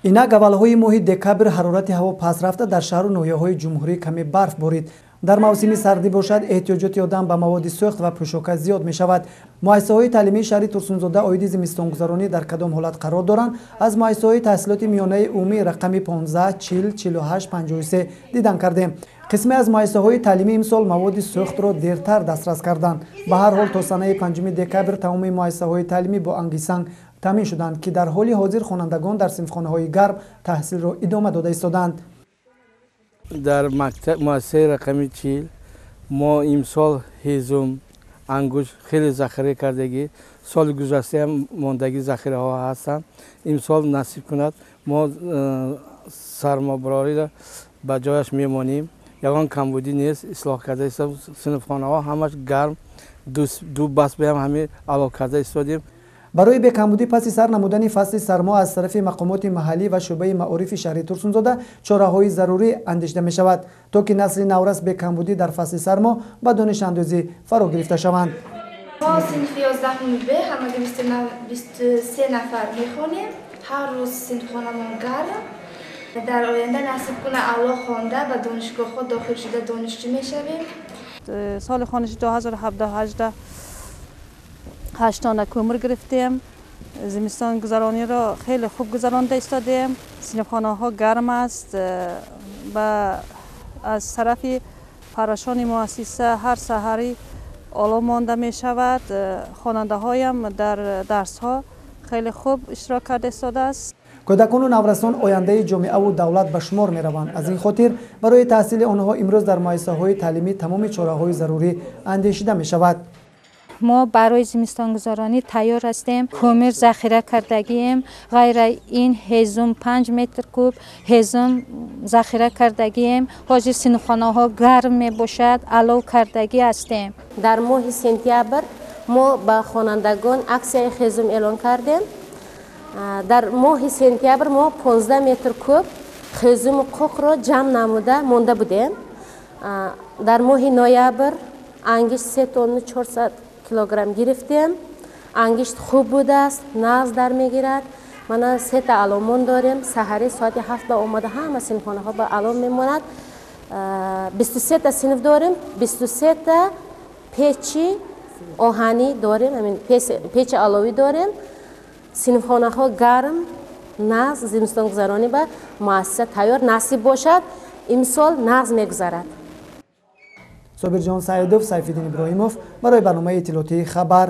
Инак аввалҳои моҳи декабр ҳарорати ҳаво паст рафта, дар шаҳру ноҳияҳои ҷумҳурӣ каме барф борид. Дар мавсими сардӣ бошад, эҳтиёҷоти одам ба маводи сӯхт ва пӯшока зиёд мешавад. Муассисаҳои таълимии шаҳри Турсунзода оиди зимистонгузаронӣ дар кадом ҳолат қарор доранд? Аз муассисаҳои таҳсилоти миёнаи умумӣ рақами 15, 40, 48, 53 дидан кардем. Қисме аз муассисаҳои таълимӣ имсол маводи сӯхтро дертар дастрас карданд. Ба ҳар ҳол, то санаи 5 декабр тамоми муассисаҳои таълимӣ бо ангисанг таъмин шуданд, ки дар ҳоли ҳозир хонандагон дар синфхонаҳои гарм таҳсилро идома дода истодаанд. Дар муассисаи рақами 40 мо имсол ҳезум, ангушт хеле захира кардагӣ. Соли гузаштаам мондагӣ захираҳо ҳастанд. Имсол насиб кунад, мо сармобарориро ба ҷояш мемонем. Ягон камбудӣ нест, ислоҳ карда истодем. Синфхонаҳо ҳамаш гарм, ду баст баам ҳамин ало карда истодем. Барои бекамбудӣ паси сар намудани фасли сармо аз тарафи мақомоти маҳаллӣ ва шӯъбаи маорифи шаҳри Турсунзода чораҳои зарурӣ андешида мешавад, то ки насли наврас бекамбудӣ дар фасли сармо ба донишандозӣ фаро гирифта шаванд. Мо синфи 11 Б ҳамагӣ 23 нафар мехонем. Ҳар рӯз синфхонамон гарм. Дар оянда насиб кунад Аллоҳ, хонда ба донишгоҳҳо дохил шуда донишҷӯ мешавем. Соли хониши 2017-18 8 тона кӯмир гирифтем. Зимистонгузарониро хеле хуб гузаронда истодем. Синфхонаҳо гарм аст ва аз тарафи фаррошони муассиса ҳар саҳарӣ оло монда мешавад. Хонандаҳоям дар дарсҳо хеле хуб иштирок карда истодааст. Кӯдакону наврасон ояндаи ҷомеаву давлат ба шумор мераванд. Аз ин хотир барои таҳсили онҳо имрӯз дар муассисаҳои таълимӣ тамоми чораҳои зарурӣ андешида мешавад. Мо барои зимистонгузаронӣ тайёр ҳастем. Кӯмир захира кардагием. Ғайра ин ҳезум, 5 метр куб ҳезум захира кардагием. Ҳозир синфхонаҳо гарм мебошад, алов кардагӣ ҳастем. Дар моҳи сентябр мо ба хонандагон аксияи ҳезум эълон кардем. Дар моҳи сентябр мо 15 метр куб ҳезуму қоқро ҷамъ намуда монда будем. Дар моҳи ноябр ангишт 3 тонну 400 килограмм гирифтем. Ангишт хуб будааст, нағз дар мегирад. Мана сета аломон дорем. Саҳари соати 7 ба омада ҳама синфхонаҳо ба алом мемонад. 23та синф дорем, 23та печи оҳанӣ дорем, ҳамин печи аловӣ дорем. Синфхонаҳо гарм, нағз, зимистонгузаронӣ ба муассиса тайёр. Насиб бошад, имсол нағз мегузарад. Собирҷон Саидов, Сайфиддин Иброҳимов барои барномаи иттилоотии «Хабар».